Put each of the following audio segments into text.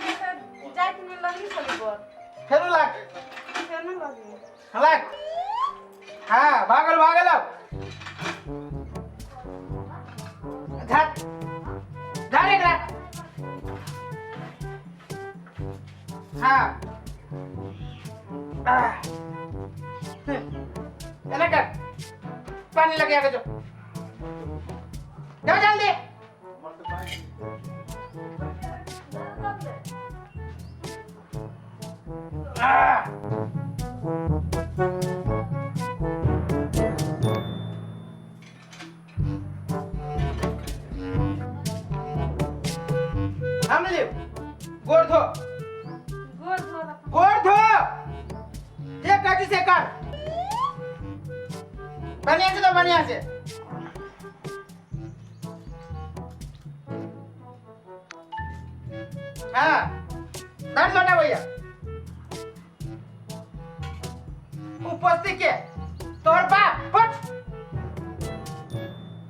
जाइत में लगी छली बर। फेरो लाग। फेर न लगी। लाग। हाँ, भागल भागल अब। धर धर एकरा। हाँ, आह। एना कर, पानी लगे आगे जो, जाओ जल्दी। आह। हम लियो, गोड़ धो। गोड़ धो। गोड़ धो, जे काटी से कर, बढ़िया से तो बढ़िया से। हाँ, धर लोटा भैया। उपस्थित के तोर बाप पट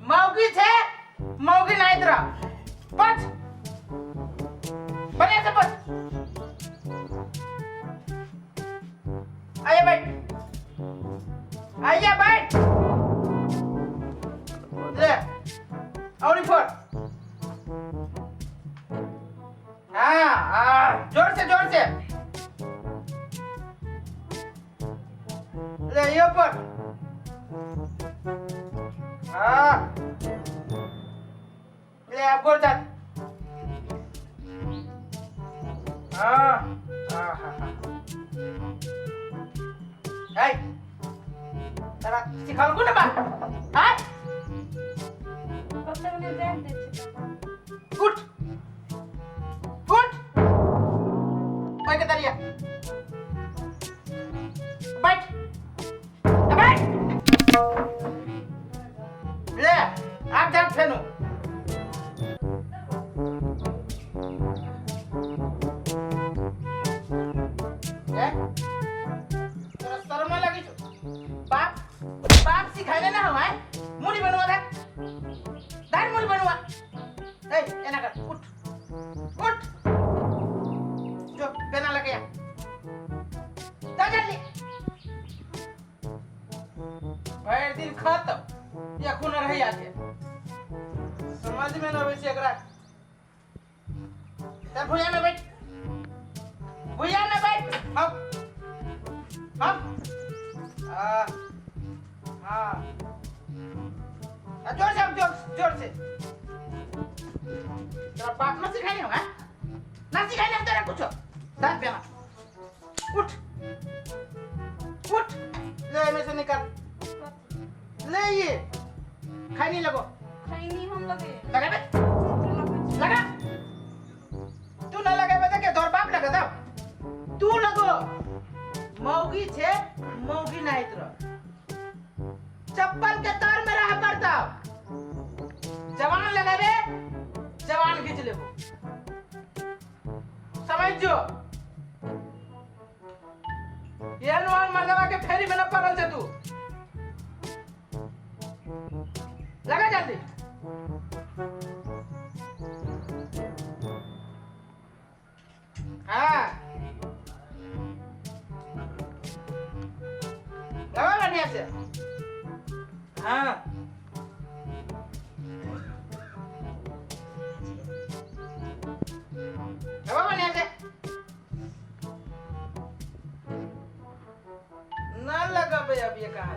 मौगी छे, मौगी नाहित रह। पट, बढ़िया से पट। आइए बैठ, आइए बैठ। ले और फोड़। हाँ हाँ, जोर से जोर से ले ये ऊपर। हाँ, ले आप गोड़ जात। हाँ हाँ हाँ हाँ। ए, तारा सिखाल को ना बा? हाँ, कते ने जान दे छी। उठ उठ, ओए के दरिया बैठ बैठ। ले आप जा फेनु। ए, तोरा शर्म ना लगी छौ? बाप बाप सिखाइले ना हम? आए मुड़ी बनवा दे, दार मुड़ी बनवा। ए, एना कर, उठ उठ, जो बेना लगे जा जल्दी। भरि दिन खतम एखन रही आके समझ में न अबै छै एकरा। चल भुइया में बैठ, भुइया में बैठ। हम हम आ, हाँ, आ, जोर से, अब जोर जोर से। तेरा बाप न सिखाई होगा ना, सिखाई ना तेरा कुछ। दांत पे उठ उठ, ले में से निकाल ले। ये खाई नहीं लगो। खैनी हम लगे। लगा बे, लगा। तू ना लगाबे त के तोर बाप लगा? तू लगो। मौगी छे, मौगी नाहित रह, चप्पल के तार में रह पड़ता। जवान लगाबे, जवान खींच लेबो, समझ जो। एहन ओहन मर्दवा के फेरी में न पड़ल छे तू। लगा जल्दी। हाँ, लगा बढ़िया से। हाँ, लगा बढ़िया से। ना लगाबे अब ये कहाँ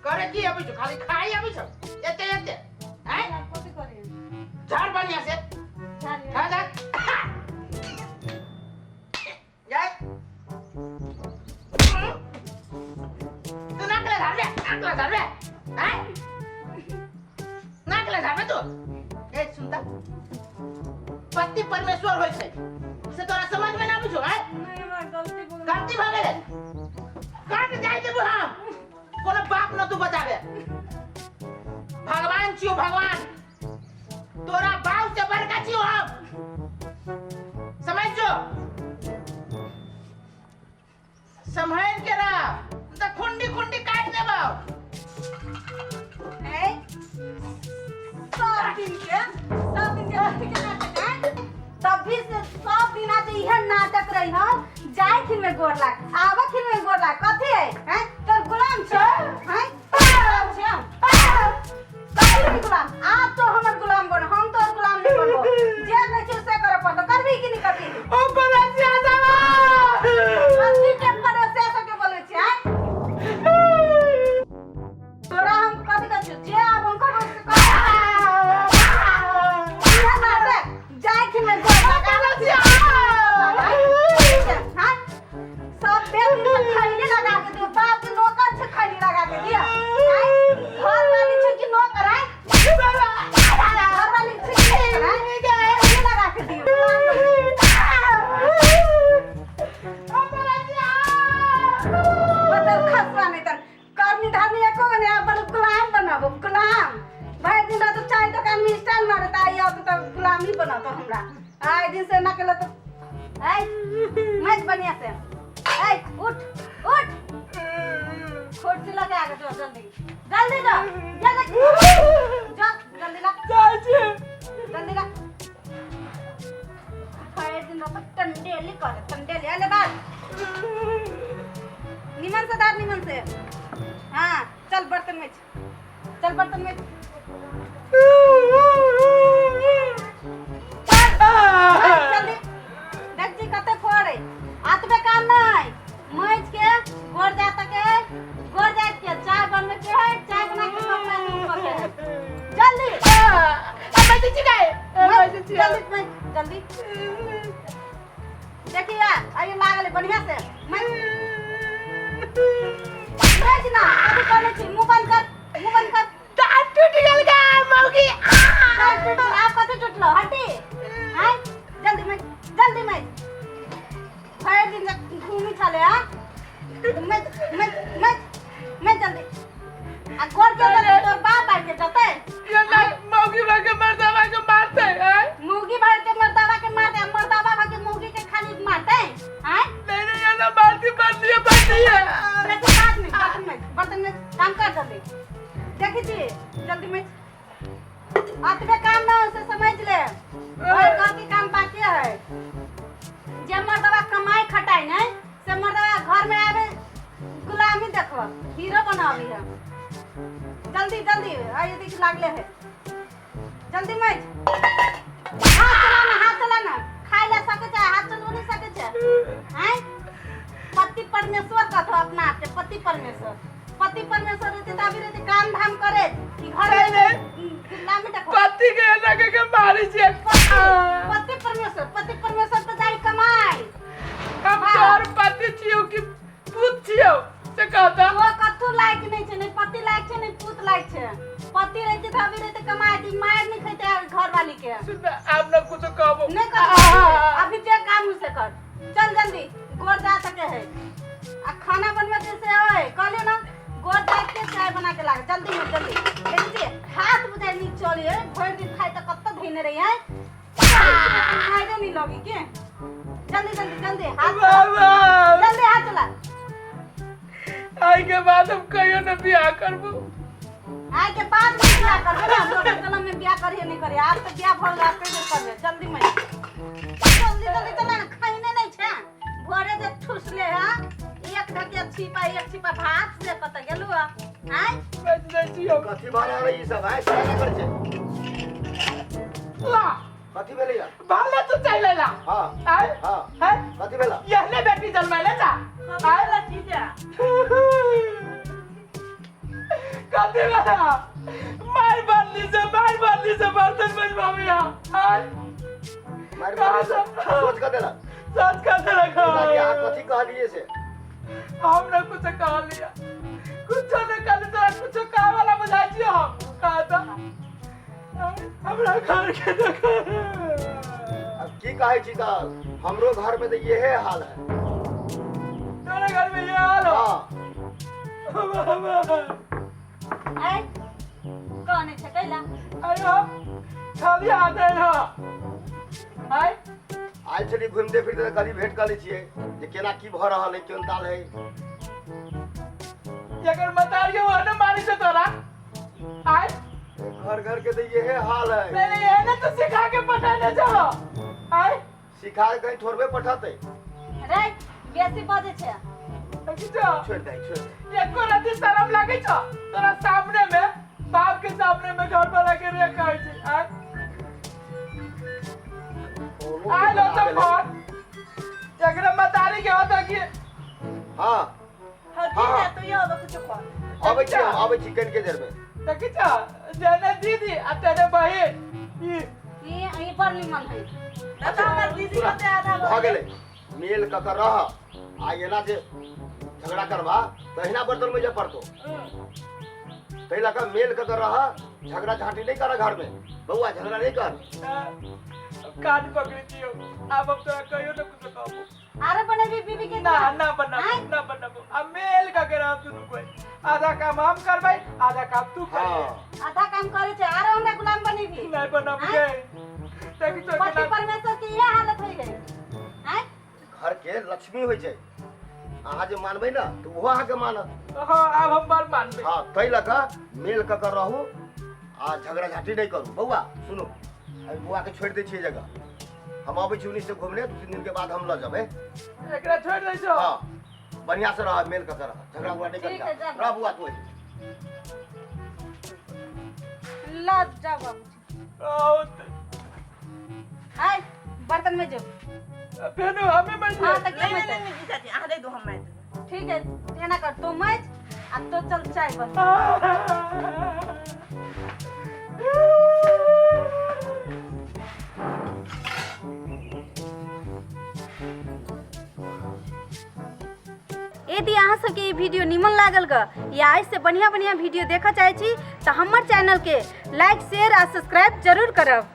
करे की अबै छौ? खाली खाई अबै छौ एते एते आँय? कथी करे? झाड़ बढ़िया से। झाड़। खा जा जाय। तू नाकले झाड़बे, नाकले झाड़बे आँय? नाकले झाड़बे तू? ए सुनता, पति परमेश्वर होइ छै से तोरा समझ में ना आबै छौ आँय? नहीं, हमरा गलती भऽ गेल। गलती भऽ गेलै? कट जाय देबू हम, कोनो बाप न तू बचाबे। भगवान छियो भगवान, तोरा बाप से बड़का छियो हम, समझ जो। सम्हाल के रह त खुंडी खुंडी काट देबो। ए, सब दिन के कथी के नाटक है? तभी से सब दिन आज इहे जाय खिन में गोर लाग आबा खिन में गोर लाग कथी है हैं तोर गुलाम छो हैं गुलाम छो कथी है गुलाम आप तो हमर गुलाम बन हम तोर गुलाम नहीं बनबो जे कहै छियौ से करे पड़तो करबी कि नहीं करबी ओ पड़ोसिया सब कथी के पड़ोसिया सबके बोलै छी हैं तोरा हम कथी कहै छियौ जे आब हम करबो से कर इहे बात है जाय खिन में गोर लाग आबा खिन में गोर लाग, हैं? सब बेल दिन खैनी लगा के दियो बाप के नौकर छै खैनी लगा के दियो आँय? घर वाली छै कि नौकर आँय? घर वाली छै कि नौकर आँय? खैनी लगा के दियो बतल खसवा नहीं तन करनी धरनी एको गो नहीं अपन गुलाम बनाबो गुलाम भरि दिन रात चाय दुकान में स्टाइल मारता आई अब तो गुलाम ही बनातो हमरा आए दिन से ना केलो तो ऐ मज बढ़िया से ऐ उठ उठ कुर्सी लगा के जो जल्दी जल्दी जो जल्दी जो जल्दी ला जल्दी ला भरि दिन रात टंडेली करे टंडेली अले बात निमन से दार निमन से हाँ चल बर्तन में चल बर्तन में चल जल्दी देख जी कते फोड़े आतबे काम नहीं मज के गोर जात के गोर जात के चाय बनवे के है चाय बना के सब पैसे ऊपर के है जल्दी मज, जल्दी मज, जल्दी देखिए आइए लागल है बढ़िया से मज मज ना अभी कॉलेज छी मुंह बंद कर मुंह बंद कर दांत टूट गेल गा मौगी दांत टूटल आप कथी टूटलो हटी आय जल्दी मज जल्दी मज भरि दिन तक घूमी छले आ मज मज मज मज जल्दी आ गोर के जल्दी तोर बाप आबि के जतै ये ना मौगी भागे मर्दावा के मारते हैं मुर्गी भर के मर्दावा के मारते आ मर्दावा भर के मुर्गी के खाली मारते आय नहीं नहीं ये ना मारती मारती है मारती है देखो बाद में बर्तन में बर्तन में काम कर जल्दी देखी जी जल्दी में अतबे काम ना हो से समझ ले और घर के काम बाकी है जे मर्दवा कमाई खटाई नहीं से मर्दवा घर में आवे गुलामी देखो हीरो बनावी है जल्दी जल्दी आइए देख लागले है जल्दी मत हाथ चलाना हाथ चलाना खाए ला सके छै हाथ चलबो नहीं सके छै हैं पति परमेश्वर कहतो अपना आप के पति परमेश्वर पति परमेश्वर रहते त अभी रहते काम धाम करे कि घर में गुलामी देखो पति के लगे के मारी छे पति पति परमेश्वर पति परमेश्वर तो जाई कमाई हम तोहर पति छियौ कि पूत छियौ से कहता वो कथू लायक नहीं छै नहीं पति लायक छै नहीं पूत लायक छै पति रहते त अभी रहते कमाई दी मार नहीं खेते घर वाली के सुन आब न कुछो कहबो नहीं कर अभी जे काम से कर चल जल्दी गोर जा सके है आ खाना बनवे के से ओए कहलियो ना गोर जात के चाय बना के लाग जल्दी में जल्दी देखी छी हाथ बुझाइ नीक चली है भरि दिन खाइ त कत्त धइने रही है खाइदो नहीं लगी के जल्दी जल्दी जल्दी हाथ चला बाबा जल्दी हाथ चला आई के बाद हम कहियो न बियाह करबो आइ के बाद में बियाह करबे ना दोसर कलम में बियाह करिए नहीं करिए आज तो बियाह भऽ गेल आब कहियो करबे जल्दी में जल्दी जल्दी चला ना खैने नहीं छै भोरे जे ठुसले है एक ढकिया छिपा एक छिपा भात से कतऽ गेलु आय बच जाइ छियौ कथी भऽ रहल है ई सब आँय से करै छै ला कथी भेलै या भाले तू चल ला हँ आय हँ है कथी भेला यहने बेटी जन्मैले जा आय कथी भेला मार बांधली से मार बांधली से बर्तन बजबाबी आय मारि मारि सोच कऽ देलक सच कर देलक लागी अहाँ कथी कहलियै से हम ना कुछ कह लिया कुछ नहीं कहली तोरा कुछ कहे वाला बुझाइ छियै हम कह तऽ हमरा घर के देख अब की कहै छी तऽ हमरो घर में तऽ इहे हाल है तोरा घर में ये हाल हो हाँ आय कहने छै कैला अरे खाली हाथ है आय आयल छलियै घुमिते फिरते तऽ कहली भेंट कऽ लै छियै जे केना की भऽ रहल है केहन ताल है एकर मतारियो ओहने मारै छै तोरा आय घर घर के तऽ इहे हाल है नहीं नहीं एहने तो सिखा के पठेने छौ आय सिखा के कहीं थोड़बे पठतै रे बेसी बजै छै। देखी छौ? छोड़ि दे, छोड़ि दे। एको रत्ती शरम लागै छौ तोरा सामने में, बाप के सामने में घर वाला के रे कहै छै आय? कोनो आयल हो बना तो गेलै। फोन एकरा मतारी के होता कि हाँ। हाँ, हाँ। ठीक है, तू ये होगा कुछ कौन। अबै छी हम, अबै छी कनिके देर में। देखी छौ, जेने दीदी आ तेने बहिन ई। ई ई बड़ निमन है। ना तो हमर दीदी सुना, के आधा भऽ गेलै, मेल कऽ कऽ रह आ एना जे झगड़ा करबा तऽ अहिना बर्तन मजे पड़तौ। ताहि लऽ कऽ मेल कऽ कऽ रह, झगड़ा झाँटी नहि कर घर में। बौआ, झगड़ा नहि कर। कान पकड़े दियो, आब हम तोरा कहियो न कुछ कहबो। आरो बनेबी बीबी के? ना ना बनाबो। आँय? ना बनाबो। आ मेल का के रहब दुनू कोई, आधा काम हम करबै, आधा काम तू हाँ। कर। आधा काम करे छै, आरो हमरा गुलाम बनेबी? नहीं बनाबो गे। देखी तो पति केना परमेश्वर के इहे हालत होइ है, आँय? घर के लक्ष्मी होइ छै। अहाँ जे मानबै ने तऽ ओहो अहाँके मानत। हाँ, आब हम बड़ मानबै। हाँ, ताहि लऽ कऽ मेल कऽ कऽ रहू आ झगड़ा झाँटी नहि करू। बौआ सुनू, अभी बौआके छोड़ि दै छियै जगह। हम अबै छी उन्नीस से घूमने, 2-3 दिन के बाद हम लऽ जेबै। एकरा छोड़ दै छौ? हाँ, बढ़िआँ से रह, मेल कऽ कऽ रह, झगड़ा उगड़ा नहि ठीक है, करिहा। जा। रह बौआ तू एहि। ल जा बाबूजी। बहुत। आय, बर्तन में जो। फेनु हमें मजे। हाँ, तऽ के नहीं नहीं मजतै? नहीं, जीजाजी, अहाँ दे दो, हम मारि देबै। ठीक है, एना कर, तू मज आ तो चल चाय बन। यदि अहाँ सबके ई वीडियो निमन लागल ग या एहिसँ बढ़िआँ बढ़िआँ वीडियो देखऽ चाहै छी तऽ हमर चैनलके लाइक, शेयर आ सब्सक्राइब जरूर करब।